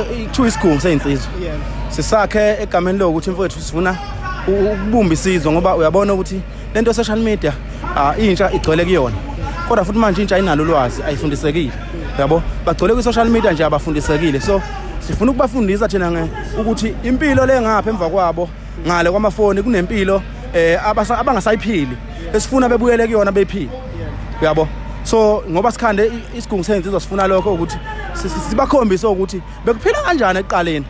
Kuthiwa isigungu seyinsizwa. Sisakhe egameni lokuthi mfowethu sifuna ukubumba isizwe ngoba uyabona ukuthi lento social media intsha igcwele kuyona. Kodwa futhi manje intsha inalo ulwazi ayifundisekile. Yabo? Bagcwele kwi social media nje abafundisekile. So sifuna ukubafundisa thina nge ukuthi impilo le ngapha emva kwabo ngale kwamafoni kunempilo abangasayiphili esifuna bebuyele kuyona beyiphile. Uyabo? So ngoba sikhande isigungu seyinsizwa sifuna lokho ukuthi sibakhombise ukuthi bekuphila kanjani ekuqaleni.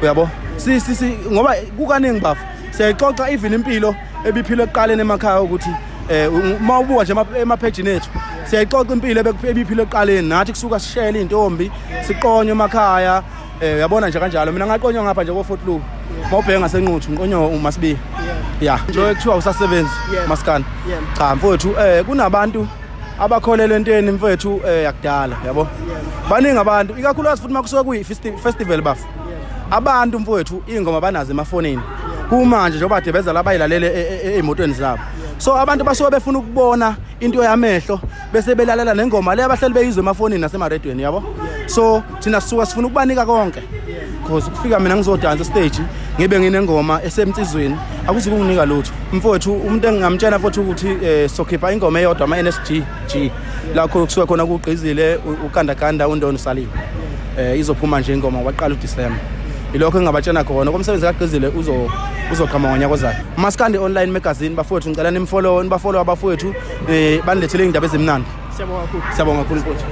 Uyabo? Si si ngoba kukaningi bafo siyayixoxa even impilo ebiphilwe ekuqaleni emakhaya ukuthi uma ubuka nje emaphejini ethu siyayixoxa impilo ebiphilwe ekuqaleni nathi kusuka sishele intombi siqonywe emakhaya uyabona nje kanjalo. Mina ngaqonywa ngapha nje ko Fort Luke, mawubheka ngasenquthu ngiqonywa uMasibiya. Ya, lo kuthiwa usasebenzi maskani. Cha mfowethu, kunabantu abakholelwa entweni mfowethu yakudala, yabo. Baningi abantu ikakhulukazi futhi makusuka kuyi festival bafo. Abantu mfowethu ingoma banazo emafonini. Kumanje njengoba debeza labayilalele ezimotweni zabo. So abantu basuke befuna ukubona into yamehlo bese belalela nengoma le abahleli beyizwe emafonini nasemaredweni, yabo. So thina sisuka sifuna ukubanika konke. Because kufika mina ngizodansa stage ngibe nginengoma esemnsizweni akuzukunginika lutho. Mfowethu umuntu engingamtshela futhi ukuthi sokhipha ingoma eyodwa ama NSG G la kusuka khona kugqizile ukandaganda uNdono Salim. Izophuma nje ingoma waqala uDecember. Ilokho engingabatshena khona komsebenzi kagqizile uzoqhamuka ngonyaka ozayo. Maskandi Online Magazine bafowethu, ngicela nimfollow nibafollow abafowethu banilethele indaba ezimnandi. Siyabonga kakhulu. Siyabonga kakhulu mfowethu.